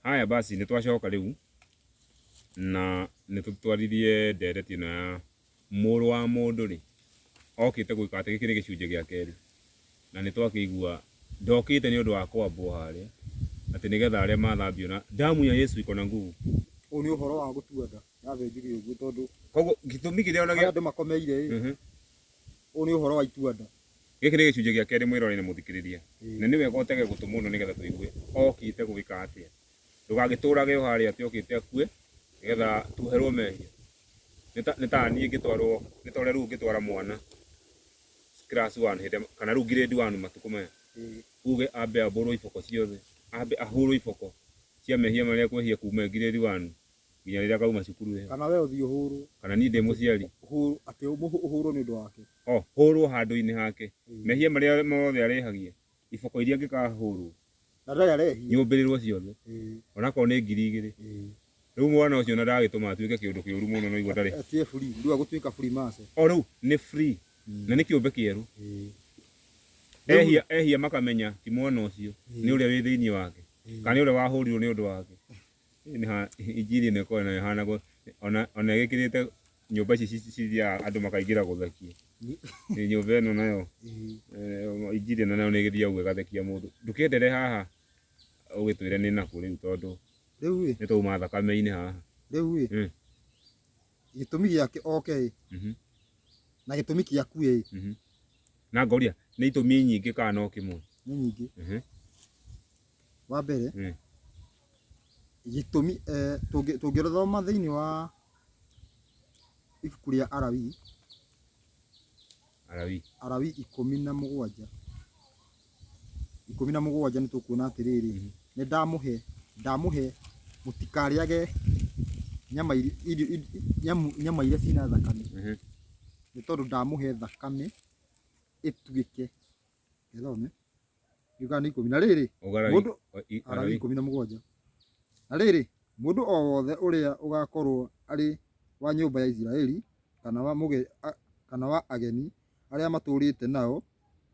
Haya basi nĩ twacoka rĩu na nĩ tũtwaririe ndereti ĩno ya mũrũ wa mũndũ rĩ okĩte gwĩka atĩ gĩkĩ nĩ gĩcunjĩ gĩa kerĩ na nĩ twakĩigua ndokĩte nĩ ũndũ wa kwambwo harĩa atĩ nĩgetha arĩa mathambio na damu ya Yesu iko na nguvu. Ũyũ nĩ ũhoro wa gũtua nda nyambe njuge ũguo tondũ Koguo gĩtũmi kĩrĩa ona harĩa gĩa andũ makomeire ĩ ũyũ nĩ ũhoro wa itua nda. Gĩkĩ nĩ gĩcunjĩ gĩa kerĩ mwĩroreri na mũthikĩrĩria, na nĩ wega ũtege gũtũ mũno nĩgetha tũigue okĩte gwĩka atĩa. Ndũgagĩtũrage o harĩa atĩ okĩte akue nĩgetha tuoherwo mehia. Nĩ ta niĩ ngĩtwarwo, nĩ ta ũrĩa rĩu ũngĩtwara mwana class one hĩndĩ ĩrĩa kana rĩu grade one matukũ maya, uge ambe ambũrwo iboko ciothe, ambe ahũrwo iboko cia mehia marĩa ekwĩhia kuma e grade one. nginya rĩrĩa akauma cukuru ĩyo. Kana we ũthiĩ ũhũrwo. Kana niĩ ndĩ mũciari. Ũhũrwo, atĩ ũhũrwo nĩ ũndũ wake. O, hũrwo handũ-inĩ hake. Mehia marĩa mothe arĩhagia, iboko iria angĩkahũrwo. Na ndarĩ arehia. Nyũmbĩrĩrwo ciothe. Onakorwo nĩ 2000. Rĩu mwana ũcio ona ndagĩtũma atuĩke kĩũndũ kĩũru mũno no igua ndarĩ. Atĩ e free, rĩu agũtuĩka free mercy. O rĩu nĩ free. Na nĩ kĩũmbe kĩerũ. Ehia, ehia makamenya ti mwana ũcio, nĩ ũrĩa wĩ thĩinĩ wake. Kana nĩ ũrĩa wahũrirwo nĩ ũndũ wake. Nĩ ha- injiri ĩno ĩkoragwo nayo ĩhana gũ- ona ona ĩgĩkĩrĩte nyũmba ici cithiaga andũ makaingĩra gũthekia. Ĩ nyũmba ĩno nayo injiri ĩno nayo nĩ ĩgĩthiaga ũguo ĩgathekia mũndũ. Ndũkĩendere haha ũgĩtwĩre nĩ nakũ rĩu tondũ Rĩu ĩ, nĩ twauma thakame-inĩ haha. Rĩu ĩ, gĩtũmi gĩake oke ĩ, na gĩtũmi kĩaku ĩ. Na ngoria nĩ itũmi nyingĩ kana no kĩmwe? Nĩ nyingĩ. Wa mbere, gĩtũmi tũngĩthoma thĩinĩ wa ibuku rĩa Alawii, Alawii. Alawii 17, 17 nĩ tũkuona atĩrĩrĩ, nĩ ndamũhe, ndamũhe mũtikarĩage nyama nyama iria ciĩna thakame, nĩ tondũ ndamũhe thakame ĩtuĩke, gĩthome. Yugaga nĩ ikũmi. Na rĩrĩ, Ũgarai- mũndũ i- Alawii Alawii. 17. Na rĩrĩ, mũndũ o wothe ũrĩa ũgaakorwo arĩ wa nyũmba ya Isiraeli, kana wa mũge, a, kana wa ageni arĩa matũũrĩte nao,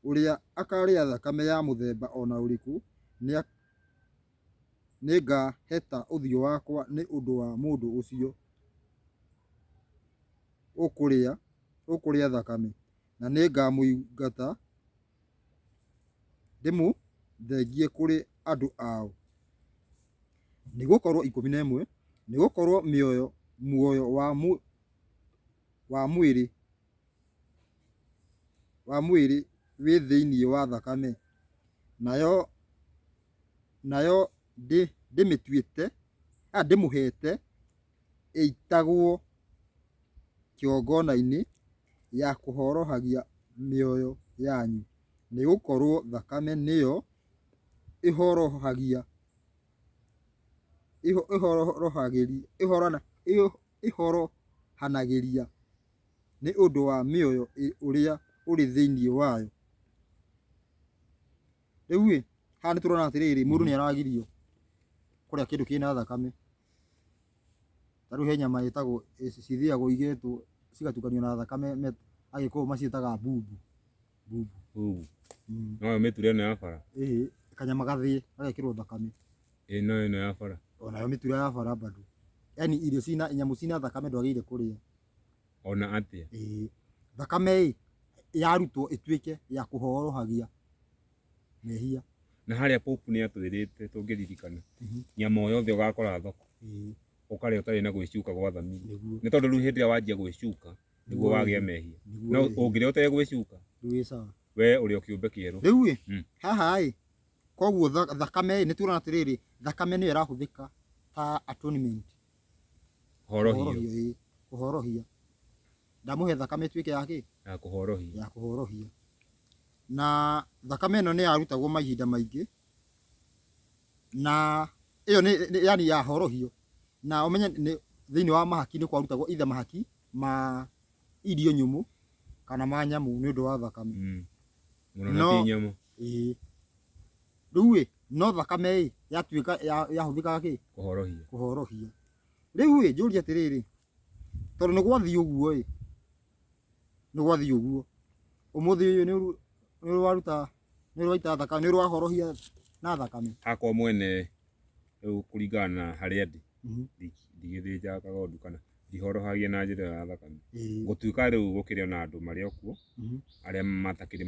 ũrĩa akaarĩa thakame ya mũthemba o na ũrĩkũ, nĩa, nĩngaheta ũthiũ wakwa nĩ ũndũ wa mũndũ ũcio ũkũrĩa, ũkũrĩa thakame, na nĩngamũingata ndĩmũthengie kũrĩ andũ ao. Nĩgũkorwo 11, nĩgũkorwo mĩoyo, muoyo wa, wa mwĩrĩ, wa mwĩrĩ wĩ thĩinĩ wa thakame, nayo, nayo ndĩmĩtuĩte, ndĩmũheete ĩitagwo kĩgongona-inĩ ya kũhorohagia mĩoyo yanyu, nĩ gũkorũo thakame nĩyo ĩhorohanagĩria nĩ ũndũ wa mĩoyo ũrĩa ũrĩ thĩinĩ wayo. Rĩu-ĩ, haha nĩ tũrona atĩrĩrĩ, mũndũ nĩ aragirio kũrĩa kĩndũ kĩna thakame. Ta rĩu he nyama ĩtagwo cithĩagwo igetwo cigatukanio na thakame Agĩkũyũ maciĩtaga mbumbu. Mbumbu. Mbumbu. No mĩtura ĩno ya bara. Ĩĩ, kanyama gathĩe gagekĩrwo thakame. Ĩĩ no ĩno ya bara. Onayo mĩtura ya bara bado. Yaani irio cina nyamũ cina thakame ndwagĩrĩire kũrĩa. Ona atĩa? Ĩĩ. Thakame ĩ yarutwo ĩtuĩke ya kũhorohagia mehia. Na harĩa Pope nĩ atwĩrĩte tũngĩririkana, nyama o yothe ũgakora thoko, ũkarĩa ũtarĩ na gwĩcuka gwa thamiri. Nĩ tondũ rĩu hĩndĩ ĩrĩa wanjia gwĩcuka, nĩguo wagĩa mehia. No ũngĩrĩa ũtegwĩcuka, we ũrĩ o kĩũmbe kĩerũ. Rĩu ĩ, haha ĩ, koguo thakame ĩ, nĩ tuona atĩrĩrĩ, thakame nĩyo ĩrahũthĩka ta atonement. Horohio. Ĩ, kũhorohia. Ndamũhe thakame ĩtuĩke ya kĩ? Ya kũhorohia. Ya kũhorohia. Na thakame ĩno nĩ yarutagwo mahinda maingĩ, na ĩyo nĩ yani ya horohio. Na ũmenye nĩ thĩinĩ wa mahaki nĩ kwarutagwo either mahaki ma irio nyũmũ kana ma nyamũ nĩ ũndũ wa thakame. Mũno na ti nyamũ. Ĩĩ. Rĩu ĩ, no thakame ĩ, yatuĩka yahũthĩkaga kĩ? Kũhorohia. Kũhorohia. Rĩu ĩ, njũrie atĩrĩrĩ, tondũ nĩ gwathiĩ ũguo ĩ, nĩ gwathiĩ ũguo, ũmũthĩ ũyũ nĩ ũrĩ waruta, nĩ ũrĩ waita thakame, nĩ ũrĩ wahorohia na thakame? Hakwa mwene Rĩu kũringana na harĩa ndĩ, ndigĩthĩnjaga kagondu kana ndihorohagia na njĩra ĩyo ya thakame. Gũtuĩka rĩu gũkĩrĩ ona andũ marĩ o kuo arĩa matakĩrĩ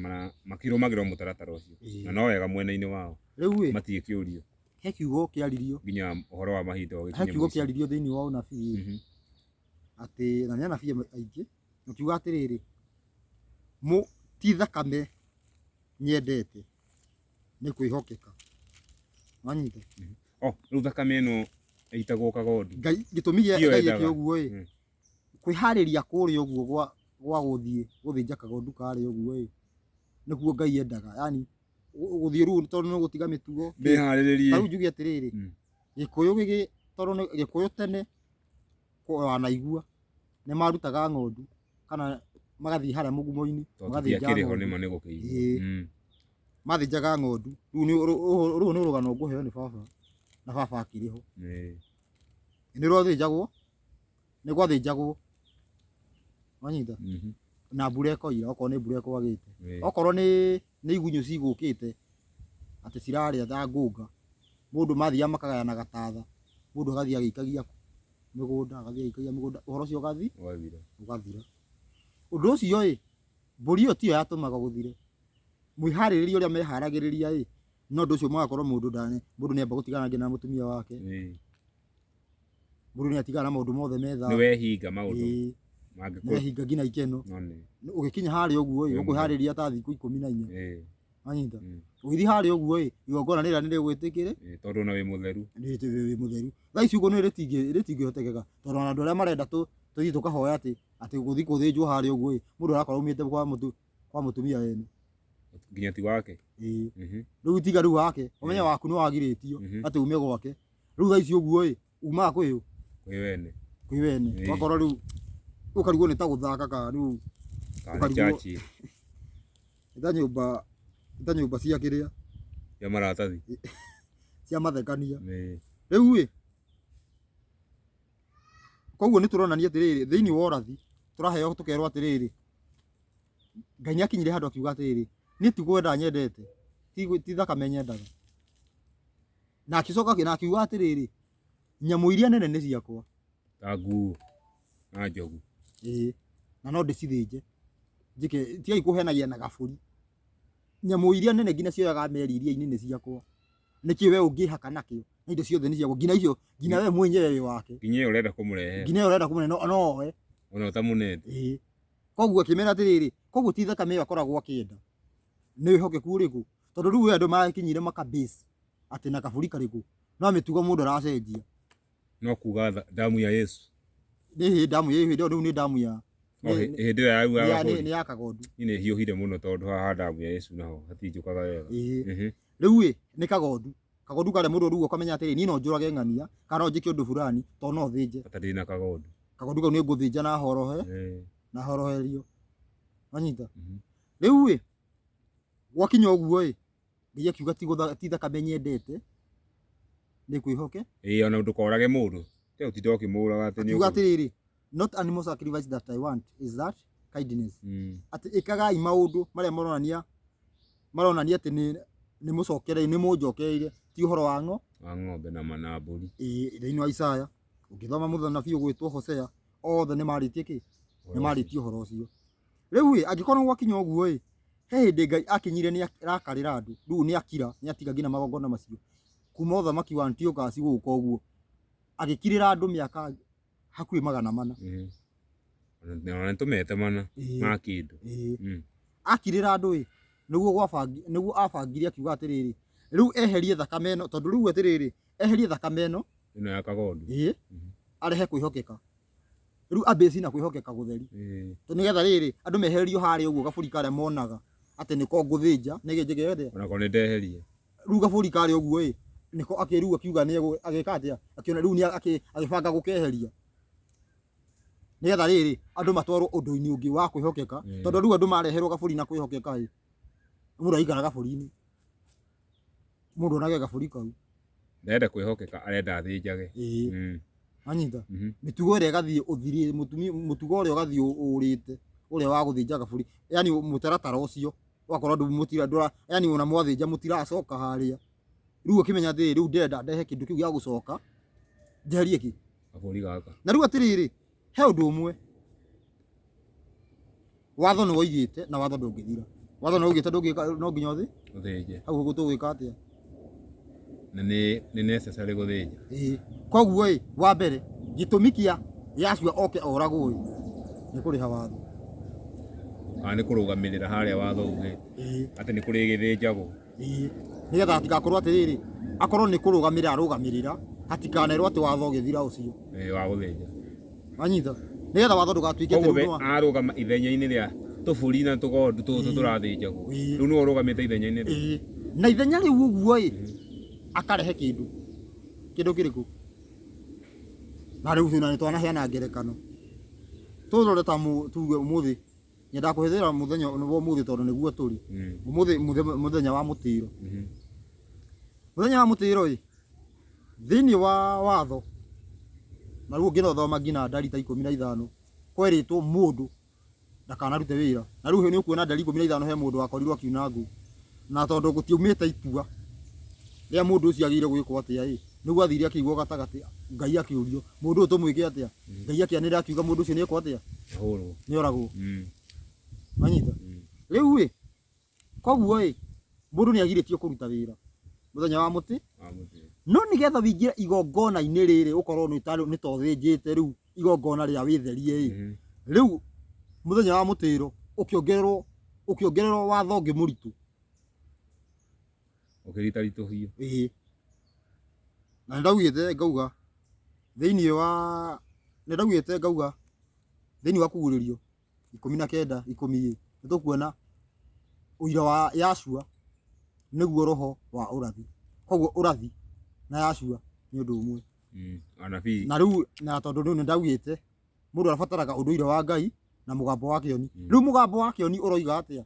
makĩrũmagĩrĩra mũtaratara ũcio, na no wega mwena-inĩ wao. Rĩu ĩ, matigĩkĩũrio he kiugo kĩaririo nginya ũhoro wa mahinda he ũgĩkinye kiugo mũico. kĩaririo thĩinĩ wa ũnabii atĩ na nĩ anabii aingĩ makiuga atĩrĩrĩ, mũ ti thakame nyendete nĩ kwĩhokeka. Wanyita? Oh, rĩu thakame ĩno ĩitagwo kagondu. Ngai gĩtũmi gĩa Tiyo Ngai endaga. eke ũguo ĩ, kwĩharĩria kũrĩa ũguo gwa gwa gũthiĩ gũthĩnja kagondu karĩa ũguo ĩ, nĩkuo Ngai endaga. Yani gũthiĩ rĩu tondũ nĩ gũtiga mĩtugo. Mĩharĩrĩrie. Ta rĩu njuge atĩrĩrĩ, Gĩkũyũ gĩgĩ tondũ nĩ Gĩkũyũ tene wanaigua nĩ marutaga ng'ondu kana magathiĩ harĩa mũgumo-inĩ Tondũ magathĩnja tũtiakĩrĩ ho ng'ondu. nĩma nĩ gũkĩigua. Ĩĩ. Mathĩnjaga ng'ondu. Rĩu nĩ rũu nĩ rũgano ngũheo nĩ baba na baba akĩrĩ ho. Nĩ rwathĩnjagwo, nĩ gwathĩnjagwo, wanyita? Na mbura ĩkoira okorwo nĩ mbura ĩkwagĩte. Okorwo nĩ nĩ igunyũ cigũkĩte atĩ cirarĩa ta ngũnga, mũndũ mathiaga makagayana gatatha, mũndũ agathiĩ agĩikagia mĩgũnda, agathiĩ agĩikagia mĩgũnda, ũhoro ũcio ũgathi Ũgathira. Ũgathira. Ũndũ ũcio ĩ, mbũri ĩyo tiyo yatũmaga gũthire. Mwĩharĩrĩria ũrĩa meharagĩrĩria ĩ, no ũndũ ũcio magakorwo mũndũ ndane, mũndũ nĩ amba gũtigana nginya na mũtumia wake. Mũndũ nĩ atigana na maũndũ mothe me Nĩ thahu. wehinga maũndũ Ĩĩ, mangĩkũ nĩ wehinga nginya ikeno. No nĩ. Ũgĩkinya harĩa ũguo ĩ, Wĩ ũkwĩharĩria ta thikũ 14. Wanyita? Ũgĩthiĩ harĩa ũguo ĩ, igongona rĩrĩa nĩ rĩgwĩtĩkĩre. Ĩĩ, tondũ ona wĩ mũtheru. Nĩ wĩ mũtheru. Thaa ici ũguo nĩ rĩtingĩhotekeka tondũ ona andũ arĩa marenda tũthiĩ tũkahoya atĩ atĩ gũthiĩ gũthĩnjwo harĩa ũguo ĩ, mũndũ arakorwo aumĩte kwa mũtumia wene. Nginya ti wake. Ĩĩ. Rĩu tiga rĩu wake, ũmenye waku nĩ wagirĩtio atĩ ume gwake. Rĩu thaa ici ũguo ĩ, umaga kwĩ ũ? Kwĩ wene. Kwĩ wene. Ũgakorwo rĩu ũkarigwo nĩ ta gũthaka kana rĩu Kana nĩ ũkarigwo church. nĩ ta nyũmba, nĩ ta nyũmba cia kĩrĩa? Cia maratathi. Cia mathekania. Rĩu ĩ, koguo nĩ tũronania atĩrĩrĩ, thĩinĩ wa ũrathi tũraheo tũkerwo atĩrĩrĩ, Ngai nĩ akinyire handũ akiuga atĩrĩrĩ, niĩ ti kwenda nyendete, ti thakame nyendaga. Na agĩcoka na akiuga atĩrĩrĩ, nyamũ iria nene nĩ ciakwa. Ta nguo na njogu. Ĩĩ, na no ndĩcithĩnje. Njĩke, tigai kũhenagia na gabũri. Nyamũ iria nene nginya cioyaga meri iria-inĩ nĩ ciakwa. Nĩkĩ we ũngĩhaka nakĩo? Na indo ciothe nĩ ciakwa. Nginya icio, nginya we mwenyewe wĩ wake. Nginya ĩyo ũrenda kũmũrehe. Nginya ĩyo ũrenda kũmũrehe no oe. Ona ũtamũnete. Ĩĩ. Koguo akĩmera atĩrĩrĩ, koguo ti thakame ĩyo akoragwo akĩenda. Nĩ wĩhokeku ũrĩkũ? Tondũ rĩu andũ makinyire maka base atĩ na kabũri karĩkũ. No mĩtugo mũndũ aracenjia. No kuga damu ya Yesu. Nĩ hĩ damu ya hĩndĩ ĩyo rĩu nĩ damu ya O hĩndĩ ĩyo yau ya kabũri. Nĩ ya kagondu. Niĩ nĩ hiũhire mũno tondũ haha damu ya Yesu naho hatinjũkaga wega. Ĩĩ. Rĩu ĩ nĩ kagondu. Kagondu karĩa mũndũ rĩu ũkamenya atĩrĩ niĩ no njũrage ng'ania kana no njĩke ũndũ fulani tondũ no thĩnje. Bata ndĩ na kagondu. Kagondu kau nĩ ngũthĩnja na horohe na horoherio. Wanyita? Rĩu ĩ gwakinya ũguo ĩ Ngai akiuga ti thakame nyendete nĩ kwĩhoke. Ĩĩ ona ndũkorage mũndũ. Tiga gũtinda ũkĩmũraga atĩ nĩ Akiuga atĩrĩrĩ, not animal sacrifice that I want is that kindness. Atĩ ĩkagai maũndũ marĩa maronania maronania atĩ nĩ nĩ mũcokereire nĩ mũnjokereire ti ũhoro wa ng'o Wa ng'ombe na na mbũri. Ĩĩ thĩinĩ wa Isaya ũngĩthoma mũnabii ũgwĩtwo Hosea othe nĩ marĩtie kĩ? Nĩ marĩtie ũhoro ũcio. Rĩu ĩ angĩkorwo gwakinya ũguo ĩ he hĩndĩ Ngai akinyire nĩ arakarĩra andũ rĩu nĩ akira nĩ atiga nginya magongona macio kuma ũthamaki wa Antiochus gũka ũguo agĩkirĩra andũ mĩaka hakuhĩ 400. Ona nĩ tũmete mana ma kĩndũ. Akirĩra andũ ĩ nĩguo gwabangi nĩguo abangire akiuga atĩrĩrĩ rĩu eherie thakame ĩno tondũ rĩu atĩrĩrĩ eherie thakame ĩno Ĩno ya kagondu. Ĩĩ arehe kwĩhokeka. Rĩu ambĩci na kwĩhokeka gũtheri. Tondũ nĩgetha rĩrĩ andũ mehererio harĩa ũguo gabũri karĩa monaga atĩ nĩko ngũthĩnja nĩgĩ njĩke atĩa. Onako nĩ ndeheria. Rĩu gabũri karĩa ũguo ĩ nĩko akĩrĩu akiuga nĩ agĩka atĩa akĩona rĩu nĩ agĩbanga gũkeheria. Nĩgetha rĩrĩ andũ matwarwo ũndũ-inĩ ũngĩ wa kwĩhokeka tondũ rĩu andũ mareherwo gabũri na kwĩhokeka ĩ mũndũ araikara gabũri-inĩ. Mũndũ onage gabũri kau. Ndarenda kwĩhokeka arenda athĩnjage. Ĩĩ. Wanyita? Mĩtugo ĩrĩa ĩgathiĩ ũthirĩ mũtugo ũrĩa ũgathiĩ ũrĩte ũrĩa wa gũthĩnja gabũri. Yaani mũtaratara ũcio ũgakorwo andũ mũtira ndũra yaani ona mwathĩnja mũtiracoka harĩa. Rĩu ũkĩmenya atĩrĩrĩ, rĩu ndĩrenda ndehe kĩndũ kĩu gĩa gũcoka njeherie kĩ Kabũri gaka. Na rĩu atĩrĩrĩ, he ũndũ ũmwe watho nĩ woigĩte na watho ndũngĩthira. Watho nĩ woigĩte ndũngĩka no nginya ũthĩ Ũthĩnje. hau ũguo tũgwĩka atĩa? Na nĩ nĩ necessary gũthĩnja. Ĩĩ. Koguo ĩ, wa mbere gĩtũmi kĩa Yahshua oke oragwo ĩ nĩ kũrĩha watho. Kana nĩ kũrũgamĩrĩra harĩa watho ugĩte. Ĩĩ. Atĩ nĩ kũrĩ gĩthĩnjagwo. Ĩĩ. Nĩgetha hatigakorwo atĩrĩrĩ, akorwo nĩ kũrũgamĩrĩra arũgamĩrĩra, hatikanerwo atĩ watho ũgĩthira ũcio. Ĩĩ wa gũthĩnja. Wanyita? Nĩgetha watho ndũgatuĩke atĩ Koguo rĩu we nĩ wa- arũgama ithenya-inĩ rĩa tũbũri na tũgondu tũtũ tũrathĩnjagwo. Ĩĩ. Rĩu nĩwe ũrũgamĩte ithenya-inĩ rĩu. Ĩĩ. Na ithenya rĩu ũguo ĩ, akarehe kĩndũ. Kĩndũ kĩrĩkũ? Na rĩu na nĩtwanaheana ngerekano. Tũrore ta tuge ũmũthĩ Nyendaga kũhĩthĩra mũthenya wa ũmũthĩ tondũ nĩguo tũrĩ. Ũmũthĩ mũthenya wa mũtĩro. Mũthenya wa mũtĩro ĩ, thĩinĩ wa watho, na rĩu ũngĩnothoma nginya ndari ta 15, kwerĩtwo mũndũ ndakanarute wĩra. Na rĩu nĩ ũkuona ndari 15 he mũndũ wakorirwo akiuna ngũ. Na tondũ gũtiaumĩte itua rĩa mũndũ ũcio agĩrĩire gwĩkwo atĩa ĩ, nĩguo athire akĩigwo gatagatĩ, Ngai akĩũrio, mũndũ ũyũ tũmwĩke atĩa? Ngai akĩanĩrĩra akiuga mũndũ ũcio nĩekwo atĩa? Ahũrwo. Nĩoragwo. Wanyita? Rĩu ĩ, koguo ĩ, mũndũ nĩagirĩtio kũruta wĩra mũthenya wa mũtĩ, Wa mũtĩ. no nĩgetha wĩingĩre igongona-inĩ rĩrĩ ũkorwo nĩ ta ũthĩnjĩte rĩu igongona rĩa wĩtherie ĩ, rĩu mũthenya wa mũtĩro ũkĩongererwo ũkĩongererwo watho ũngĩ mũritũ. Ũkĩritaritũhio. Ĩĩ. Na nĩndaugĩte ngauga thĩinĩ wa nĩndaugĩte ngauga thĩinĩ wa kugurĩrio 19 10 ĩ, nĩtũkuona ũira wa Yahshua nĩguo roho wa ũrathi. Koguo ũrathi na Yahshua nĩ ũndũ ũmwe. Anabii. Na rĩu na tondũ rĩu nĩndaugĩte mũndũ abataraga ũndũire wa Ngai na mũgambo wa kĩoni. Rĩu mũgambo wa kĩoni ũroiga atĩa?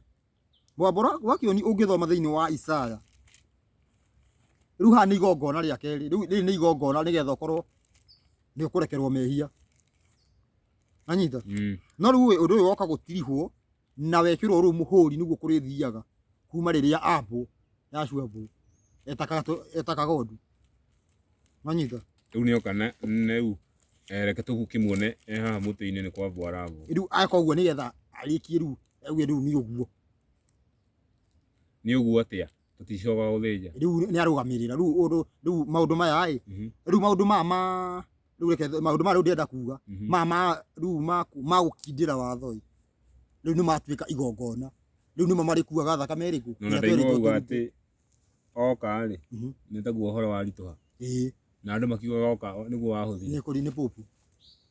Mũgambo wa kĩoni ũngĩthoma thĩinĩ wa Isaya, rĩu haha nĩ igongona rĩa kerĩ, rĩu rĩrĩ nĩ igongona nĩgetha ũkorwo nĩ ũkũrekerwo mehia. Wanyita? No rĩu ũndũ ũyũ woka gũtirihwo na wekĩrwo rĩu mũhũri nĩguo kũrĩthiaga kuma rĩrĩa ambwo Yahshua ambwo eta kagondu. Wanyita? Rĩu nĩoka na rĩu reke tũkĩmuone e haha mũtĩ-inĩ nĩ kwambwo arambwo. Rĩu eka ũguo nĩgetha arĩkie rĩu auge rĩu nĩ ũguo. Nĩ ũguo atĩa? Tũticokaga gũthĩnja. Rĩu nĩ arũgamĩrĩra rĩu ũndũ rĩu maũndũ maya ĩ rĩu maũndũ maya ma rĩu reke maũndũ maya rĩu ndĩrenda kuga maya ma rĩu ma gũkindĩra watho ĩ rĩu nĩ matuĩka igongona rĩu nĩmo marĩkuaga thakame ĩrĩkũ? Na Ĩrĩa ndaigua twerĩtwo auga tũrute. atĩ oka rĩ nĩ taguo ũhoro waritũha. Ĩĩ. Na andũ makiugaga oka nĩguo wahũthire. Nĩ kũri nĩ popu.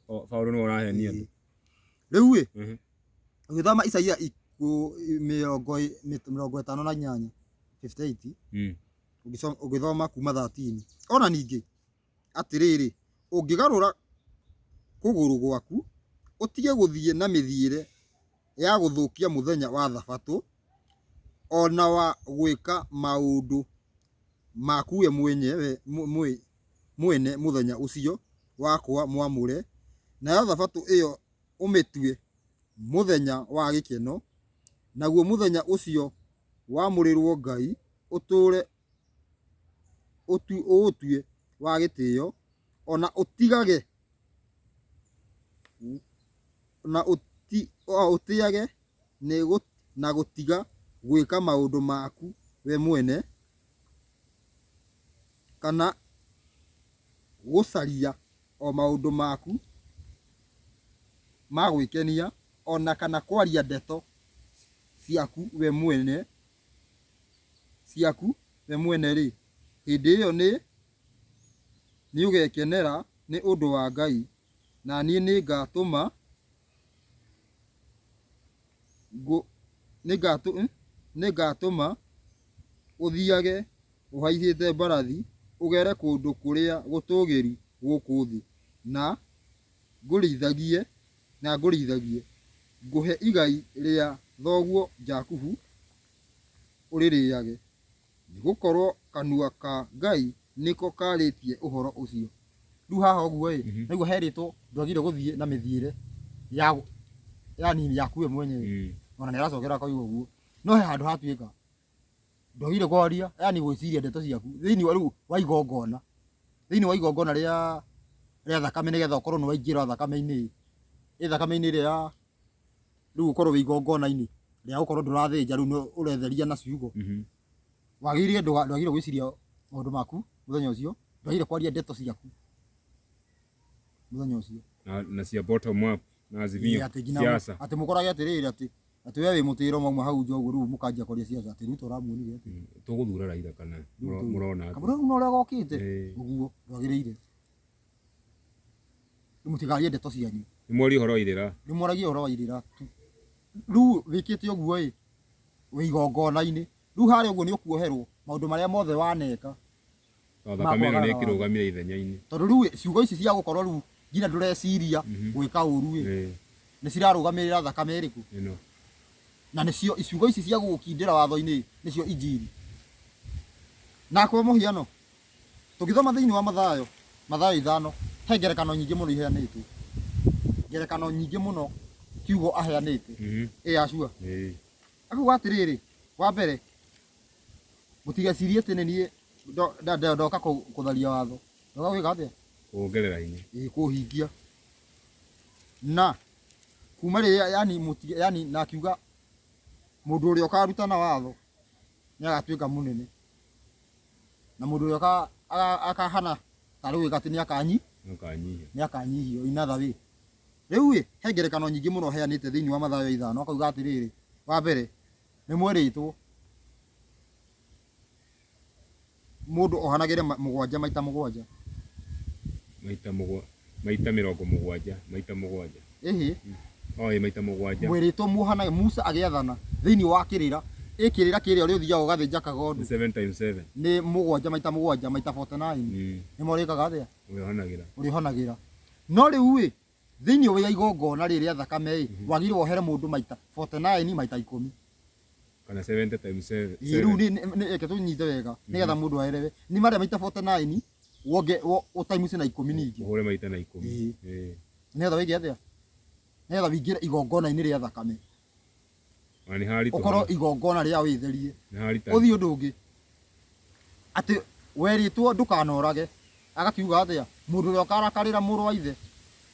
Paũlũ nĩwe ũrahenia andũ. Rĩu ĩ, ũgĩthoma Isaia 58, 58, ũgĩthoma kuma 13, ona ningĩ atĩrĩrĩ, ũngĩgarũra kũgũrũ gwaku, ũtige gũthiĩ na mĩthiĩre ya gũthũkia mũthenya wa thabatũ, o na wa gwĩka maũndũ maku we mwene mũthenya ũcio wakwa mwamũre, nayo thabatũ ĩyo ũmĩtue mũthenya wa gĩkeno, naguo mũthenya ũcio wamũrĩrwo Ngai ũtũũre ũũtue wa gĩtĩo, o na ũtigage na ũtĩage na gũtiga gwĩka maũndũ maku we mwene, kana gũcaria o maũndũ maku ma gwĩkenia, o na kana kwaria ndeto ciaku we mwene, ciaku we mwene-rĩ, hĩndĩ ĩyo nĩũgekenera nĩ ũndũ wa Ngai, na niĩ nĩngatũma nĩngatũma ũthiage ũhaicĩte mbarathi, ũgere kũndũ kũrĩa gũtũũgĩru gũkũ thĩ, na ngũrĩithagie, na ngũrĩithagie. Ngũhe igai rĩa thoguo Jakubu ũrĩrĩage, nĩgũkorwo kanua ka Ngai nĩko karĩtie ũhoro ũcio. Rĩu haha ũguo ĩ, nĩguo herĩtwo ndwagĩrĩirwo gũthiĩ na mĩthiĩre ya ya nini yaku we mwenyewe. Ona nĩ aracokera akoiga ũguo. No he handũ hatuĩka. Ndwagĩrĩire kwaria, yani gwĩciria ndeto ciaku thĩinĩ wa rĩu wa igongona, thĩinĩ wa igongona rĩa rĩa thakame nĩgetha ũkorwo nĩ waingĩra thakame-inĩ ĩ thakame-inĩ ĩrĩa ya rĩu ũkorwo wĩ igongona-inĩ rĩa gũkorwo ndũrathĩnja rĩu nĩ ũretheria na ciugo. Wagĩrĩire ndwagĩrĩire gwĩciria maũndũ maku mũthenya ũcio, ndwagĩrĩire kwaria ndeto ciaku mũthenya ũcio. Na cia bottom up na Azimio. Atĩ nginya Siasa. atĩ mũkorage atĩrĩrĩ atĩ atĩ we wĩ mũtĩro mauma hau nja ũguo rĩu mũkanjia kwaria ciaca atĩ Ruto ũramuonire atĩ Tũgũthura Raila kana mũrona atĩa? Kamũra rĩu na ũrĩa gokĩte ũguo ndwagĩrĩire. Rĩu mũtikarie ndeto cianyu. Nĩ mwarie ũhoro wa irĩra. Nĩ mwaragie ũhoro wa irĩra tu. Rĩu wĩkĩte ũguo ĩ wĩ igongona-inĩ. Rĩu harĩa ũguo nĩ ũkuoherwo maũndũ marĩa mothe waneka. Tondũ thakame ĩno nĩ ĩkĩrũgamire ithenya-inĩ. Tondũ rĩu ciugo ici cia gũkorwo rĩu nginya ndũreciria gwĩka ũru ĩ, nĩ cirarũgamĩrĩra thakame ĩrĩkũ? Ĩno. Na nĩcio ciugo ici cia gũgũkindĩra watho-inĩ nĩcio injiri. Na kwa mũhiano, tũngĩthoma thĩinĩ wa Mathayo, Mathayo ithano, he ngerekano nyingĩ mũno iheanĩtwo. Ngerekano nyingĩ mũno kiugo aheanĩte. Ĩ Yahshua. Akauga atĩrĩrĩ, wa mbere, mũtigecirie atĩ nĩ niĩ ndoka kũtharia watho. Ndoka gwĩka atĩa? Kuongerera hinya. Ĩĩ kũũhingia. Na kuma rĩrĩa yani mũtige yani na akiuga mũndũ ũrĩa ũkarutana watho nĩ agatuĩka mũnene. Na mũndũ ũrĩa akahana tarĩ gwĩka atĩ nĩ akanyi nĩ akanyihio in other way. Rĩu ĩ, he ngerekano nyingĩ mũno heanĩte thĩinĩ wa Mathayo ithano akauga atĩrĩrĩ, wa mbere nĩ mwerĩtwo Mũndũ ohanagĩre mũgwanja maita mũgwanja. Maita mũgwa, maita mĩrongo mũgwanja, maita mũgwanja. Ĩhĩ. Oh, ĩ maita mũgwanja. Mwĩrĩtwo muohanage, Musa agĩathana thĩinĩ wa kĩrĩra, ĩ kĩrĩra kĩrĩa ũrĩa ũthiaga ũgathĩnja kagondu. Nĩ 7 times 7. Nĩ mũgwanja maita mũgwanja maita 49. Nĩ mo ũrĩkaga atĩa? Ũrĩohanagĩra. Ũrĩohanagĩra. No rĩu ĩ, thĩinĩ wa igongona rĩrĩ rĩa thakame ĩ, wagĩrĩirwo wohere mũndũ maita 49 maita ikũmi. Kana 70 times 7. Ĩĩ, rĩu reke tũnyite wega nĩgetha mũndũ aelewe. Nĩ marĩa maita 49 wonge wo times na ikũmi ningĩ. Ũhũre maita na ikũmi. Ĩĩ. Nĩgetha wĩke atĩa? Nĩgetha wĩingĩre igongona-inĩ rĩa thakame. Ona nĩ haritũ. Ũkorwo igongona rĩa wĩtherie. Nĩ haritũ. Ũthiĩ ũndũ ũngĩ. Atĩ werĩtwo ndũkanorage. Agakiuga atĩa? Mũndũ ũrĩa ũkarakarĩra mũrũ wa ithe.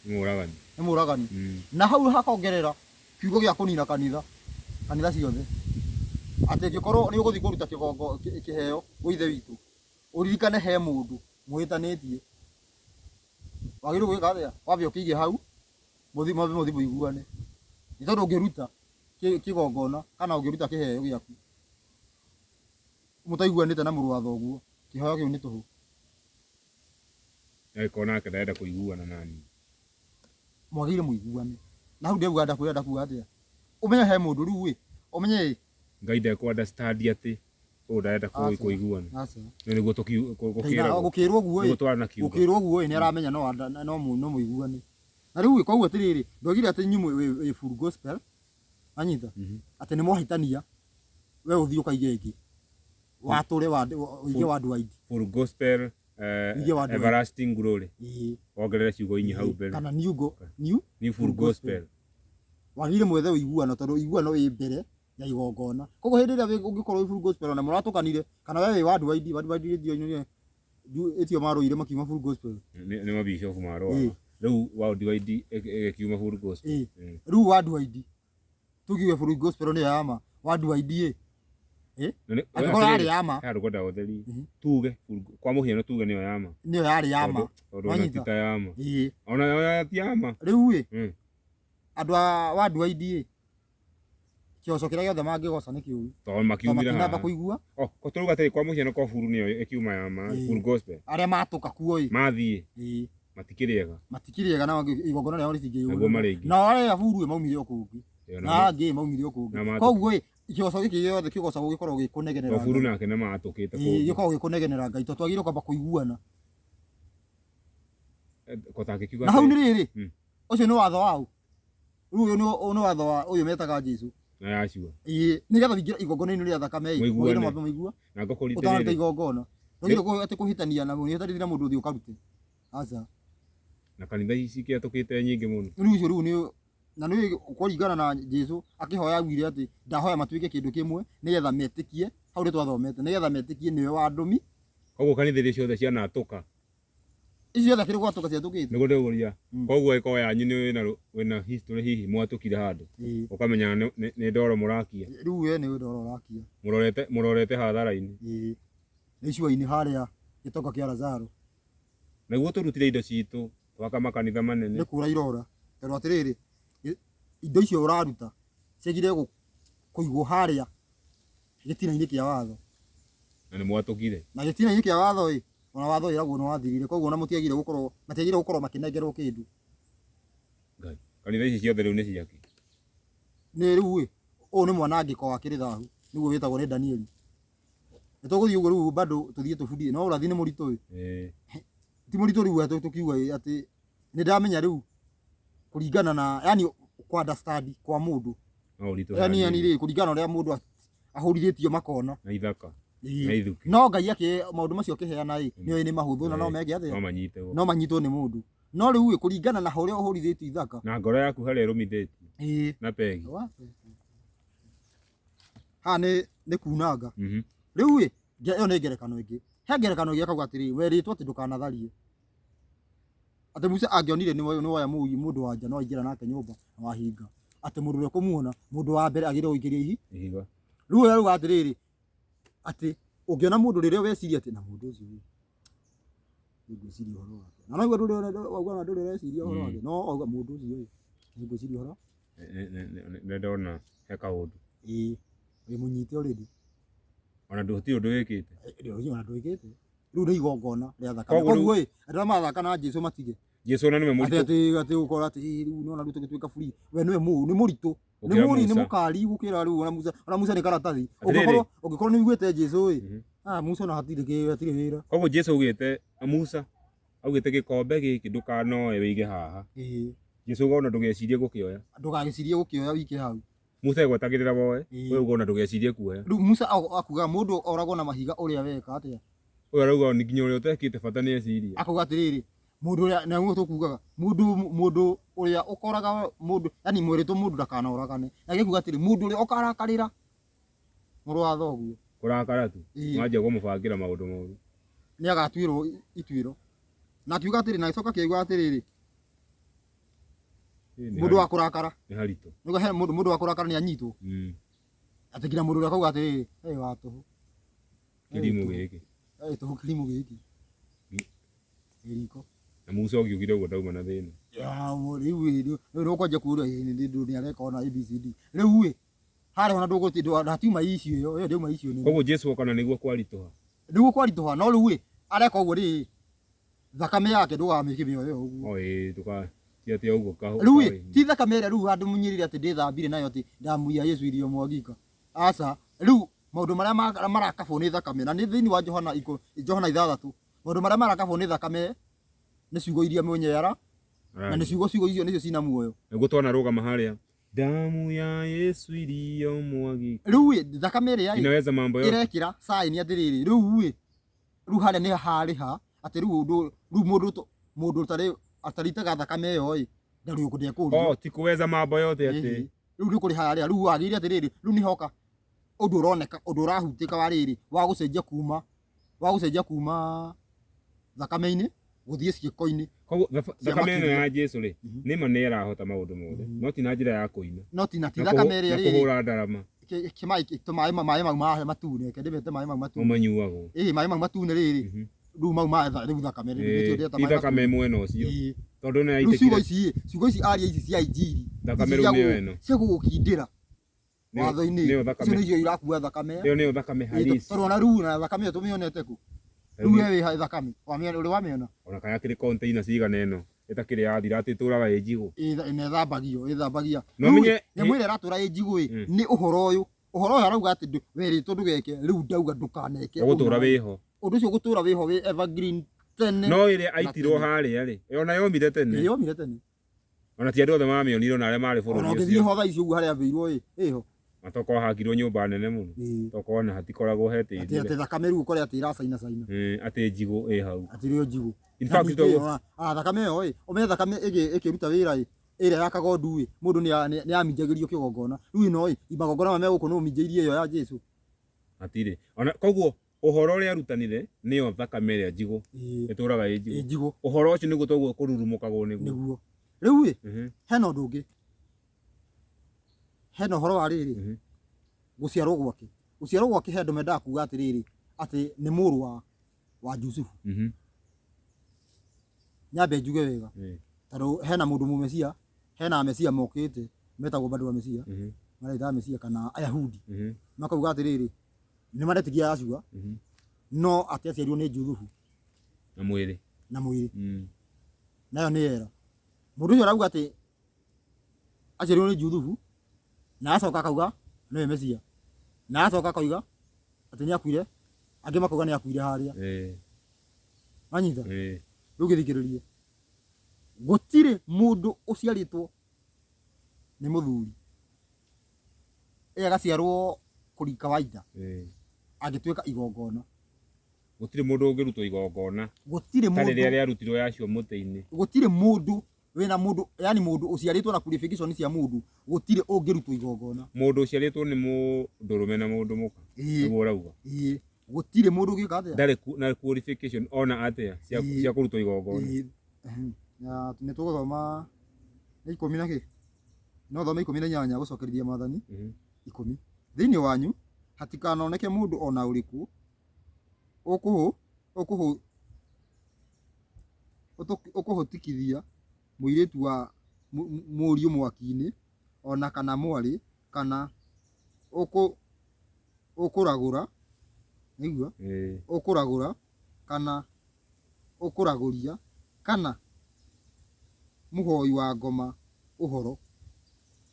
Nĩ mũragani. Nĩ mũragani. Na hau hakongerera kiugo gĩa kũnina kanitha, kanitha ciothe. Atĩ angĩkorwo nĩ ũgũthiĩ kũruta kĩgongo kĩheo gwĩ ithe witũ, ũririkane he mũndũ mũhĩtanĩtie. Wagĩrĩirwo gwĩka atĩa? Wambe ũkĩige hau, mũthiĩ mwambe mũthiĩ mũiguane. Nĩ tondũ ũngĩruta kĩgongona kana ũngĩruta kĩheo gĩaku mũtaiguanĩte na mũrũ wa thoguo, kĩheo kĩu nĩ tũhũ. Angĩkorwo nake ndarenda kũiguana naniĩ. Mwagĩrĩire mũiguane. Na hau ndĩrauga ndakwĩra ndakuga atĩa? Ũmenye he mũndũ rĩu ĩ, ũmenye ĩ. Ngai ndekũ understand atĩ ũyũ ndarenda Aca. kũiguana. Aca. Na nĩguo gũkĩragwo. Gũkĩrwo ũguo ĩ. Nĩguo twaranakiuga. Gũkĩrwo ũguo ĩ nĩ aramenya no mũiguane. Na rĩu ĩ koguo atĩrĩrĩ, ndoigire atĩ inyuĩ mwĩ full gospel, wanyita? Atĩ nĩ mwahĩtania, we ũthiĩ ũkaige ĩngĩ. Watũre ũige worldwide. Full gospel Ũige worldwide. Everlasting glory. Ĩĩ. Wongerere ciugo inya hau mbere. Kana new go, new New full gospel. Wagĩrĩire mwethe ũiguano tondũ ũiguano wĩ mbere ya igongona. Koguo hĩndĩ ĩrĩa ũngĩkorwo wĩ full gospel ona mũratũkanire kana we wĩ worldwide, worldwide ĩtio marũire makiuma full gospel. Nĩ mabishofu marũaga. Rĩu worldwide ĩgĩkiuma full gospel. Ĩĩ. Rĩu worldwide tugiuge full gospel nĩyo ya ma worldwide ĩ. Ĩ? Angĩkorwo yarĩ ya ma. Handũ ngwenda ũtheri. Tuge kwa mũhiano tuge nĩyo ya ma. Nĩyo yarĩ ya ma. Tondũ ona ti ta ya ma. Ĩĩ. Ona yo ti ya ma. Rĩu ĩ. Andũ a worldwide ĩ. Kĩgoco kĩrĩa gĩothe mangĩgoca nĩ kĩũru. Tondũ makiumire haha. Matinamba kũigua. Oh, ko tũrauga atĩrĩ kwa mũhiano ko buru nĩyo ĩkiuma ya ma, full gospel. Arĩa matũka kuo ĩ. Mathiĩ. Ĩĩ. Matikĩrĩ ega. Matikĩrĩ ega na igongona rĩao rĩtingĩiyũrwo. Naguo marĩ aingĩ. Nao arĩa a buru ĩ maumire o kũngĩ. Na angĩ maumire o kũngĩ. Koguo ĩ kĩgoco gĩkĩ gĩothe kĩgocagwo gĩkoragwo gĩkũnegenera Ngai. Buru nake nĩ matũkĩte kũngĩ. Gĩkoragwo gĩkũnegenera Ngai tondũ twagĩrĩirwo kwamba kũiguana. Ko tangĩkiuga Na hau nĩ rĩrĩ, ũcio nĩ watho wa ũ? Rĩu ũyũ nĩ ũyũ nĩ watho wa ũyũ metaga Jesu. Na Yahshua. Ĩĩ, nĩgetha ũingĩre igongona-inĩ rĩa thakame ĩ, Mũiguane. mwagĩrĩirwo mwambe mũigua Na ngũkũria ũtanaruta atĩrĩrĩ, igongona. Ndwagĩrĩirwo atĩ kũhĩtania na mũhĩtanĩtie na mũndũ ũthiĩ ũkarute. Aca. na kanitha ici cikĩatũkĩte nyingĩ mũno. Rĩu ũcio rĩu nĩ na nĩ kũringana na Jesu akĩhoya augire atĩ ndahoya matuĩke kĩndũ kĩmwe nĩgetha metĩkie Hau nĩ twathomete nĩgetha metĩkie nĩwe wandũmi. Koguo kanitha iria ciothe cianatũka. Icio ciothe akĩrĩ gwatũka ciatũkĩte. Nĩguo ndĩũria. Koguo ĩkorwo yanyu nĩ wĩna wĩna history hihi mwatũkire handũ. Ũkamenya nĩ ndoro mũrakia. Rĩu we nĩ ndoro ũrakia. Mũrorete mũrorete hathara-inĩ. Ĩĩ. Nĩ icua-inĩ harĩa gĩtonga kĩa Lazaro. Nĩguo tũrutire indo citũ twaka makanitha manene. Nĩ kũra irora. Tondũ atĩrĩrĩ, indo icio ũraruta ciagire kũigwo harĩa gĩtina-inĩ kĩa watho. Na nĩ mwatũkire. Na gĩtina-inĩ kĩa watho ĩ, ona watho wĩragwo nĩ wathirire koguo ona mũtiagire gũkorwo matiagire gũkorwo makĩnengerwo kĩndũ. Ngai. Kanitha ici ciothe rĩu nĩ ciake. Nĩ rĩu ĩ, ũyũ nĩ mwanangĩko wa kĩrĩ thahu nĩguo wĩtagwo nĩ Danieli. Nĩ tũgũthiĩ ũguo rĩu bado tũthiĩ tũbundithie no ũrathi nĩ mũritũ ĩ. Ĩĩ. Ti mũritũ rĩu atĩ tũkiuga ĩ atĩ nĩ ndamenya rĩu kũringana na yani kwa understand kwa mũndũ. No ũritũhe Yani yani hanini. rĩ kũringana na ũrĩa mũndũ ahũrithĩtio makona. Na ithaka. Ĩĩ. Na ithuki. No Ngai akĩ maũndũ macio akĩheana ĩ nĩ oĩ nĩ mahũthũ na no Ĩĩ. meke atĩa? No manyitwo. No manyitwo nĩ mũndũ. No rĩu ĩ kũringana na ũrĩa ũhũrithĩtio ithaka. Na ngoro yaku harĩa ĩrũmithĩtio. Ĩĩ. Na pegi. Haha nĩ nĩ kunanga. Rĩu ĩ ĩyo nĩ ngerekano ĩngĩ. He ngerekano ĩngĩ akauga atĩrĩrĩ werĩtwo atĩ ndũkanatharie. Atĩ Musa angĩonire nĩ woya mũndũ wa nja no aingĩra nake nyũmba na wahinga. Atĩ mũndũ ũrĩa ũkũmuona mũndũ wa mbere agĩrĩirwo gũikĩria ihi. Ihiga. Rĩu ũyũ arauga atĩrĩrĩ atĩ ũngĩona mũndũ rĩrĩa weciria atĩ na mũndũ ũcio ĩ nĩ ngwĩciria ũhoro wake. Na noigua ndũrĩ wauga na ndũrĩ ũreciria ũhoro wake no wauga mũndũ ũcio ĩ nĩ ngwĩciria ũhoro. Nĩ ndona he kaũndũ. Ĩĩ wĩ mũnyite already. Ona ndũtirĩ ũndũ wĩkĩte. Ona ndwĩkĩte. Rĩu nĩ igongona rĩa thakame. Koguo ĩ andũ arĩa marathaka na Jesu matige. Jesu ona nĩwe mũritũ. Atĩ atĩ ũkora atĩ rĩu nĩwona rĩu tũgĩtuĩka free. We nĩwe nĩ mũritũ. Nĩ mũri nĩ mũkari gũkĩra rĩu ona Musa ona Musa nĩ karatathi. Ũngĩkorwo ũngĩkorwo nĩ ũiguĩte Jesu ĩ. Ah Musa ona hatirĩ hatirĩ wĩra. Koguo Jesu augĩte Musa augĩte gĩkombe gĩkĩ ndũkanoe wĩige haha. Ĩĩ. Jesu auga ona ndũgecirie gũkĩoya. Ndũgagĩcirie gũkĩoya wike hau. Musa egwetagĩrĩra woe, we uga ona ndũgecirie kuoya. Rĩu Musa akuga mũndũ oragwo na mahiga ũrĩa weka atĩa? Ũyũ arauga nginya ũrĩa ũtekĩte bata nĩ ecirie. Akauga atĩrĩrĩ, mũndũ ũrĩa na nĩguo tũkugaga, mũndũ mũndũ ũrĩa ũkoraga mũndũ, yani mwĩrĩtwo mũndũ ndakanoragane. Na gĩkuga atĩrĩ, mũndũ ũrĩa ũkarakarĩra mũrũ wa thoguo. Kũrakara tu, wanjia kũmũbangĩra maũndũ moru. Nĩ agatuĩrwo ituĩro. Na akiuga atĩrĩ, na agĩcoka akiuga atĩrĩrĩ, Nĩ Mũndũ wa kũrakara. Nĩ haritũ. Nĩguo he mũndũ mũndũ wa kũrakara nĩ anyitwo. Atĩ nginya mũndũ ũrĩa akauga atĩrĩrĩ, hey wa tũhũ. Kĩrimũ gĩkĩ. Hey tũhũ kĩrimũ gĩkĩ. Ĩ riko. Na Musa ũngiugire ũguo ndauma na thĩna. Ya, rĩu ĩ, rĩu nĩ ũkwanjia kũũria ĩ nĩ nĩ areka ona ABCD. Rĩu ĩ, harĩa ona ndũgũti hatiuma issue ĩyo, ĩyo ndĩuma issue nene. Koguo Jesu oka na nĩguo kwaritũha. Nĩguo kwaritũha, no rĩu ĩ, areka ũguo rĩ, thakame yake ndũgamĩkĩmĩoe o ũguo. O ĩĩ ndũka ti atĩ o ũguo ka. Rĩu ĩ, ti thakame ĩrĩa rĩu handũ mũnyĩrĩre atĩ ndĩthambire nayo atĩ damu ya Yesu iliyo mwagika. Aca, rĩu maũndũ marĩa marakabwo nĩ thakame, na nĩ thĩinĩ wa Johana Johana 6, maũndũ marĩa marakabwo nĩ thakame nĩ ciugo iria mwenyewe ara, na nĩ ciugo ciugo icio nĩcio cina muoyo. Nĩguo twanarũgama harĩa damu ya Yesu iliyomwagika. Rĩu ĩ, thakame ĩrĩa ĩ, Inaweza mambo yote. ĩrekĩra saini atĩrĩrĩ, rĩu ĩ, rĩu harĩa nĩ harĩha atĩ rĩu ũndũ rĩu mũndũ mũndũ ũtarĩ ataritaga thakame ĩyo ĩ ndarĩ ũkũ ndekũrio. Oh, ti kuweza mambo yote atĩ. Rĩu nĩ kũrĩha yarĩha rĩu wagĩrĩire atĩrĩrĩ rĩu nĩ hoka ũndũ ũroneka ũndũ ũrahutĩka wa rĩrĩ wa gũcenjia kuma wa gũcenjia kuma thakame-inĩ gũthiĩ ciĩko-inĩ. Koguo thakame ĩno ya Jesu rĩ nĩ ma nĩ ĩrahota maũndũ mothe no ti na njĩra ya kũina. No ti na ti thakame ĩrĩa rĩ. Na kũhũra ndarama. Maĩ maĩ mau matune reke ndĩmete maĩ mau matune. Manyuagwo. Ĩĩ maĩ mau matune rĩrĩ rĩu mau ma rĩu thakame rĩu nĩkĩo ndĩreta Ti thakame mwena ũcio. Tondũ nĩ Rĩu ciugo ici ciugo ici aria ici cia injiri. Thakame rĩu nĩyo ĩno. Cia gũgũkindĩra watho-inĩ. Nĩyo thakame. Icio nĩcio irakua thakame. Ĩyo nĩyo thakame halisi. Tondũ ona rĩu na thakame ĩyo tũmĩonete kũ? Rĩu we wĩ thakame. Wamĩona ũrĩ wamĩona? Ona kana kĩrĩ container cigana ĩno ĩtakĩrĩ yathira atĩ ĩtũraga ĩ njigũ. Ĩ ĩthambagio, ĩthambagia. Nyamũ ĩrĩa ĩratũra ĩ njigũ ĩ nĩ ũhoro ũyũ. Ũhoro ũyũ arauga atĩ werĩtwo ndũgeke, rĩu ndauga ndũkaneke. Ũgũtũra wĩho. Ũndũ ũcio ũgũtũra wĩho wĩ evergreen tene. No ĩrĩa aitirwo harĩa rĩ, ona yomire tene. Yomire tene. Ona ti andũ othe mamĩonire ona arĩa marĩ bũrũri ũcio. Ona ũngĩthiĩ ho thaa ici ũguo harĩa ambĩirwo ĩ, ĩho. Na tokorwo hakirwo nyũmba nene mũno. Tokorwo ona hatikoragwo he tĩri. Atĩ atĩ thakame rĩu ũkore atĩ ĩracaina caina. Atĩ njigũ ĩ hau. Atĩ rĩo njigũ. In fact toguo. Thakame ĩyo ĩ, ũmenye thakame ĩkĩruta wĩra ĩ, ĩrĩa ya kagondu ĩ, mũndũ nĩ aminjagĩrio kĩgongona. Rĩu ĩno ĩ, magongona maya me gũkũ nũ ũminjĩirie ĩyo ya Jesu. Hatirĩ. Ona koguo ũhoro ũrĩa arutanire nĩyo thakame ĩrĩa njigũ ĩtũraga ĩ Ĩ njigũ. Njigũ. Ũhoro ũcio nĩguo toguo kũrurumũkagwo nĩguo. Nĩguo rĩu ĩ hena ũndũ ũngĩ, hena ũhoro wa rĩrĩ, gũciarwo gwake, gũciarwo gwake, he andũ mendaga kuga atĩrĩrĩ, atĩ nĩ mũrũ wa Jusufu. Nyambe njuge wega, tondũ hena mũndũ mũmecia, hena amecia mokĩte metagwo bado amecia, maretaga mecia kana Ayahudi, makauga atĩrĩrĩ, nĩ maretigia Yashua, no atĩ aciarirwo nĩ Juthufu. Na mwĩrĩ. Na mwĩrĩ. Nayo nĩ era mũndũ ũcio arauga atĩ aciarirwo nĩ Juthufu, na acoka akauga nĩwe Mesia, na acoka akauga atĩ nĩ akuire, angĩ makauga nĩ akuire harĩa. Wanyita? Rĩu gĩthikĩrĩrie, gũtirĩ mũndũ ũciarĩtwo nĩ mũthuri ĩ agaciarwo kũri kawaida angĩtuĩka igongona. Gũtirĩ mũndũ ũngĩrutwo igongona Gũtirĩ ta rĩrĩa mũndũ. Rĩarutirwo Yahshua mũtĩ-inĩ. Gũtirĩ mũndũ wĩna mũndũ, yani mũndũ ũciarĩtwo na qualification cia mũndũ, gũtirĩ ũngĩrutwo igongona. Mũndũ ũciarĩtwo nĩ mũndũrũme na mũndũ mũka. Nĩguo ũrauga? Ĩĩ, gũtirĩ mũndũ ũngĩka atĩa. Ndarĩ na qualification ona atĩa cia cia kũrutwo igongona. Ĩĩ. Ehem. Na nĩ tũgũthoma nĩ 10 na kĩ, no thome 18 gũcokerithia maathani 10. Thĩinĩ wanyu hatikanoneke mũndũ o na ũrĩkũ ũkũhũ ũkũhũ ũkũhũtikithia mũirĩtu wa mũriũ mwaki-inĩ, o na kana mwarĩ, kana ũkũragũra, nĩguo, ũkũragũra, kana ũkũragũria, kana mũhoi wa ngoma ũhoro,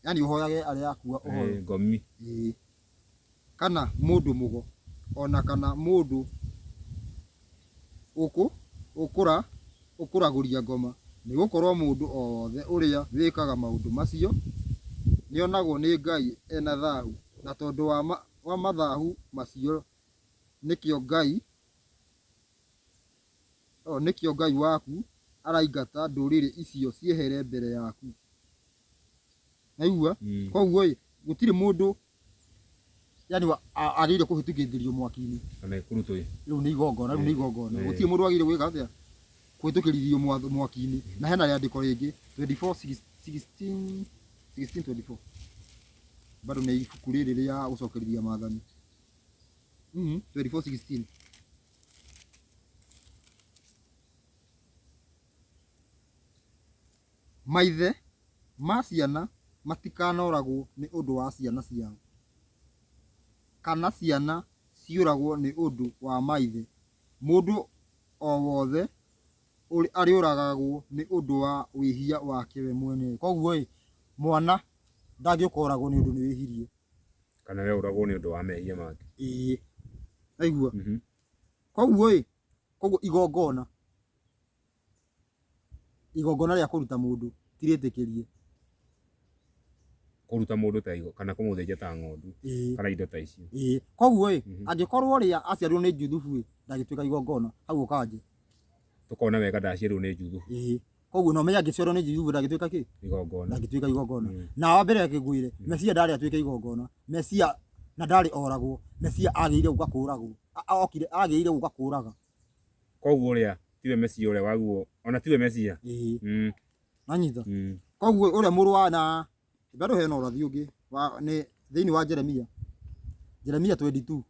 yani ũhoyage arĩa akua ũhoro. Ngomi. Ĩĩ. Kana mũndũ mũgo, o na kana mũndũ ũkũragũria ngoma, nĩ gũkorũo mũndũ o wothe ũrĩa wĩkaga maũndũ macio nĩonagwo nĩ Ngai e na thahu, na tondũ wa mathahu macio nĩkĩo Ngai waku araingata ndũrĩrĩ icio ciehere mbere yaku. Naigua? Koguo ĩ, gũtirĩ mũndũ yani agĩrĩire kũhĩtũkĩthĩrio mwaki-inĩ. Kana kũrutwo. Rĩu nĩ igongona, rĩu nĩ igongona. Gũtirĩ mũndũ wagĩrĩire gwĩka atĩa? Kũhĩtũkĩrithio mwaki-inĩ. Na hena rĩandĩko rĩngĩ 24 16 16 24. Bado nĩ ibuku rĩrĩ rĩa gũcokerithia maathani. 24 16. Maithe ma ciana matikanoragwo nĩ ũndũ wa ciana ciao, kana ciana ciũragwo nĩ ũndũ wa maithe; mũndũ o wothe arĩũragagwo nĩ ũndũ wa wĩhia wake we mwene. Koguo-ĩ, mwana ndangĩũka oragwo nĩ ũndũ nĩ wĩhirie. Kana we ũragwo nĩ ũndũ wa mehia make. Ĩĩ, waigua? Koguo-ĩ, koguo igongona Igongona rĩa kũruta mũndũ ti rĩtĩkĩrie. Kũruta mũndũ ta igo kana kũmũthĩnja ta ng'ondu kana indo ta icio. Ĩĩ. Koguo ĩ, angĩkorwo ũrĩa aciarirwo nĩ Juthubu ĩ, ndangĩtuĩka igongona, hau ũkanje. Tũkona wega ndaciarirwo nĩ Juthubu. Ĩĩ. Koguo no ũmenye angĩciarwo nĩ Juthubu ndangĩtuĩka kĩ? Igongona. Ndangĩtuĩka igongona. Na wa mbere ngwĩre, Mesia ndarĩ atuĩke igongona. Mesia na ndarĩ oragwo. Mesia agĩrĩire gũka kũragwo. Okire agĩrĩire gũka kũraga. Koguo ũrĩa tiwe Mesia ũrĩa waguo ona tiwe Mesia. Ĩĩ. Wanyita? Koguo ũrĩa mũrũ wa na bado hena ũrathi ũngĩ wa nĩ thĩinĩ wa Jeremia. Jeremia 22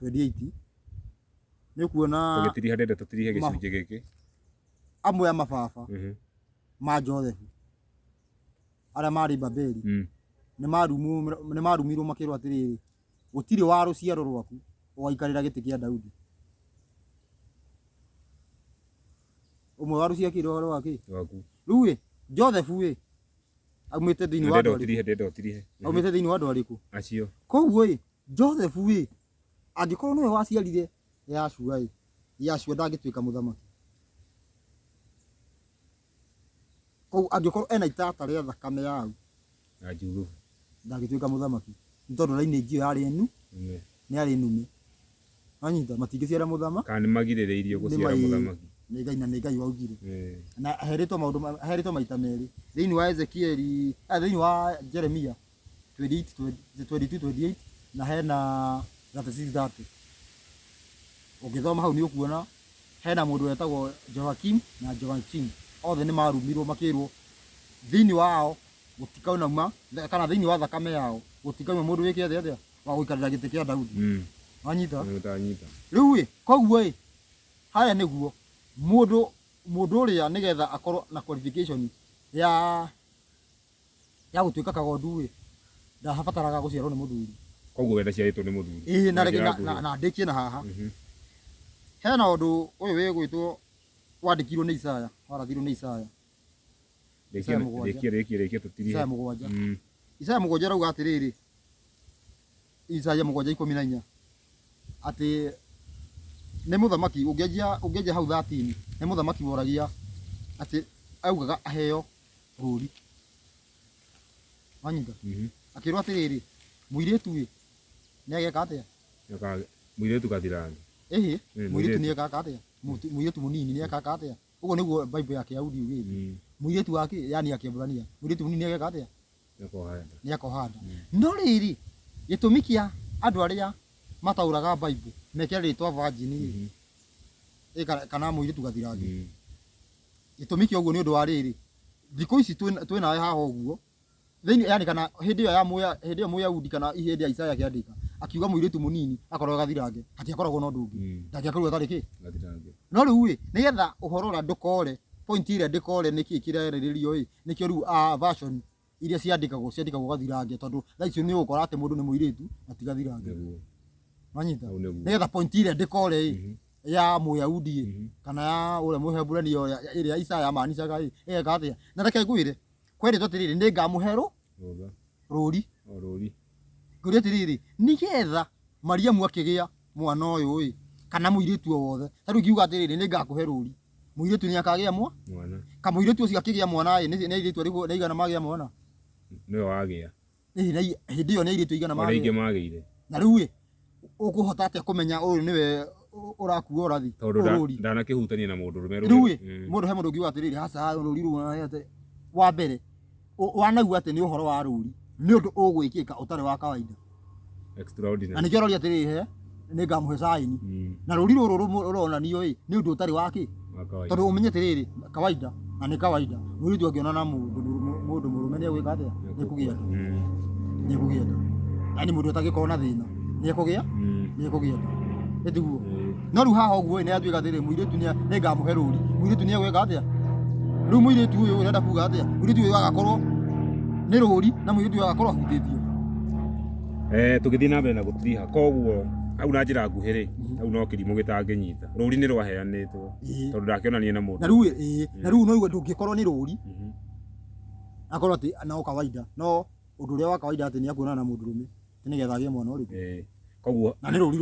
28 nĩ ũkuona. Tũgĩtiriha ndenda tũtirihe gĩcunjĩ gĩkĩ. Amwe a mababa ma Joseph arĩa marĩ Babeli nĩ marumirwo makĩrwo atĩrĩrĩ, gũtirĩ wa rũciaro rwaku ũgaikarĩra gĩtĩ kĩa Daudi. Ũmwe wa rũciaro rwa kĩ? Rwaku. Rĩu ĩ, Joseph ĩ, aumĩte thĩinĩ wa Ndenda andũ arĩkũ? ũtirihe, ndenda ũtirihe. Aumĩte thĩinĩ wa andũ arĩkũ? Acio. Koguo ĩ, Joseph ĩ, angĩkorwo nĩwe waciarire Yashua ĩ, Yashua ndangĩtuĩka mũthamaki. Koguo angĩkorwo ena itata rĩa thakame yau Na Juthubu. Ndangĩtuĩka mũthamaki nĩ tondũ lineage ĩyo yarĩ nu nĩ yarĩ nume. Wanyita? Matingĩciara mũthamaki. Kana nĩ magirĩrĩirio gũciara mũthamaki. Nĩ Ngai, na nĩ Ngai waugire. Na herĩtwo maũndũ herĩtwo maita merĩ thĩinĩ wa Ezekieli, thĩinĩ wa Jeremia 28 22 28 Na hena 36:30. Ũngĩthoma hau nĩ ũkuona hena mũndũ wetagwo Joakim na Joachim, othe nĩ marumirwo makĩrwo thĩinĩ wao gũtikauma, kana thĩinĩ wa thakame yao gũtikauma mũndũ wĩke atĩa atĩa wa gũikarĩra gĩtĩ kĩa Daudi. Wanyita? Ndanyita. Rĩu ĩ, koguo ĩ, haya nĩguo mũndũ ũrĩa nĩgetha akorwo na qualification ya gũtuĩka kagondu ĩ, ndabataraga gũciarwo nĩ mũthuri. Koguo we ndaciarĩtwo nĩ mũthuri. Ĩĩ, na Na reke njĩra na, nguhĩ. na ndĩkie na haha. Hena ũndũ ũyũ wĩgwĩtwo wandĩkirwo nĩ Isaya, warathirwo nĩ Isaya. Rĩkia. Isaya 7. Rĩkia, rĩkia, rĩkia tũtirihe. Isaya 7. Isaya 7 arauga atĩrĩrĩ, Isaya 7:14, atĩ nĩ mũthamaki ũngĩanjia hau 13, nĩ mũthamaki woragia atĩ augaga aheo rũri. Wanyita? Akĩrwo atĩrĩrĩ, mũirĩtu ĩ, nĩ ageka atĩa? Mũirĩtu gathirange. Ĩhĩ, mũirĩtu Mũirĩtu. nĩ ageka atĩa? Mũirĩtu mũnini nĩ ageka atĩa? Ũguo nĩguo Bible ya Kĩyahudi yugĩte. Mũirĩtu wa kĩ, yani ya Kĩebrania, mũirĩtu mũnini nĩ ageka atĩa? Nĩakoha nda. Nĩ akoha nda. No rĩrĩ, gĩtũmi kĩa andũ arĩa mataũraga Bible mekĩra rĩtwa virgin ĩ, ĩ, kana mũirĩtu gathirange. Gĩtũmi kĩa ũguo nĩ ũndũ wa rĩrĩ, thikũ ici twĩnawe haha ũguo, thĩinĩ, yani kana hĩndĩ ĩyo ya Mũya, hĩndĩ ĩyo Mũyahudi kana hĩndĩ ya Isaya akĩandĩka, akiuga mũirĩtu mũnini akorwo gathirange, hatiakoragwo na ũndũ ũngĩ. Ndangĩakorirwo atarĩ kĩ? Gathirange. No rĩu ĩ, nĩgetha ũhoro ũrĩa ndũkore, point ĩrĩa ndĩkore nĩkĩ kĩrarĩrĩrio ĩ, nĩkĩo rĩu version iria ciandĩkagwo gathirange, tondũ thaa icio nĩ ũgũkora atĩ mũndũ nĩ mũirĩtu na ti gathirange. Nĩguo. Wanyita? Hau nĩguo. Nĩgetha point ĩrĩa ndĩkore ĩ, ya Mũyahudi ĩ, kana ya ũrĩa Mũheburania ĩrĩa Isaya amanicaga ĩ, ĩgeka atĩa? Na reke ngwĩre, kwerĩtwo atĩrĩrĩ, nĩ ngamũhe Rũtha. rũri. O rũri. Ngũria atĩrĩrĩ, nĩgetha Mariamu akĩgĩa mwana ũyũ ĩ, kana mũirĩtu o wothe, ta rĩu ingiuga atĩrĩrĩ, nĩ ngakũhe rũri, mũirĩtu nĩ akagĩa mwana. Kamũirĩtu ũcio akĩgĩa mwana ĩ, nĩ airĩtu arĩkũ, nĩ aigana magĩa mwana? Nĩwe wagĩa. Ĩĩ, hĩndĩ ĩyo nĩ airĩtu aigana Arĩa aingĩ magĩa? magĩire. Na rĩu ĩ, ũkũhota atĩa kũmenya ũyũ nĩwe ũrakua ũrathi? Tondũ Rũri. ndanakĩhutania na mũndũ ũrũme. Rĩu ĩ, mũndũ he mũndũ ũngiuga atĩrĩrĩ, haca rũri rũu atĩ, wa mbere, wanaigua atĩ nĩ ũhoro wa rũri, nĩ ũndũ ũgwĩkĩka ũtarĩ wa kawaida. Extraordinary. Na nĩkĩo ũroria atĩrĩrĩ, he, nĩ ngamũhe saini. Na rũri rũrũ rũronanio ĩ, nĩ ũndũ ũtarĩ wa kĩ? Wa kawaida. Tondũ ũmenye atĩrĩrĩ, kawaida, na nĩ kawaida, mũirĩtu angĩona na mũndũ mũrũme nĩ egwĩka atĩa? Nĩ ekũgĩa nda. Nĩ ekũgĩa nda. Yaani mũndũ ũtangĩkorwo na thĩna, nĩ ekũgĩa? Nĩ ekũgĩa nda. Ĩ tiguo? No rĩu haha ũguo ĩ, nĩ atuĩka atĩrĩrĩ, mũirĩtu nĩ ngamũhe rũri. Mũirĩtu nĩ egwĩka atĩa? Rĩu mũirĩtu ũyũ ũrenda kuga atĩa? Mũirĩtu ũyũ agakorwo nĩ rũri na mũirĩtu ũyũ agakorwo ahutĩtio. Tũgĩthiĩ na mbere na gũtiriha, koguo hau na njĩra nguhĩ rĩ, hau no kĩrimũ gĩtangĩnyita. Rũri nĩ rwaheanĩtwo tondũ ndakĩonania na mũndũ. Na rĩu ĩ, na rĩu no igue ndũngĩkorwo nĩ rũri. Akorwo atĩ no kawaida, no ũndũ ũrĩa wa kawaida atĩ nĩ akuonana na mũndũrũme nĩgetha agĩe mwana ũrĩkũ. Koguo na nĩ rũri.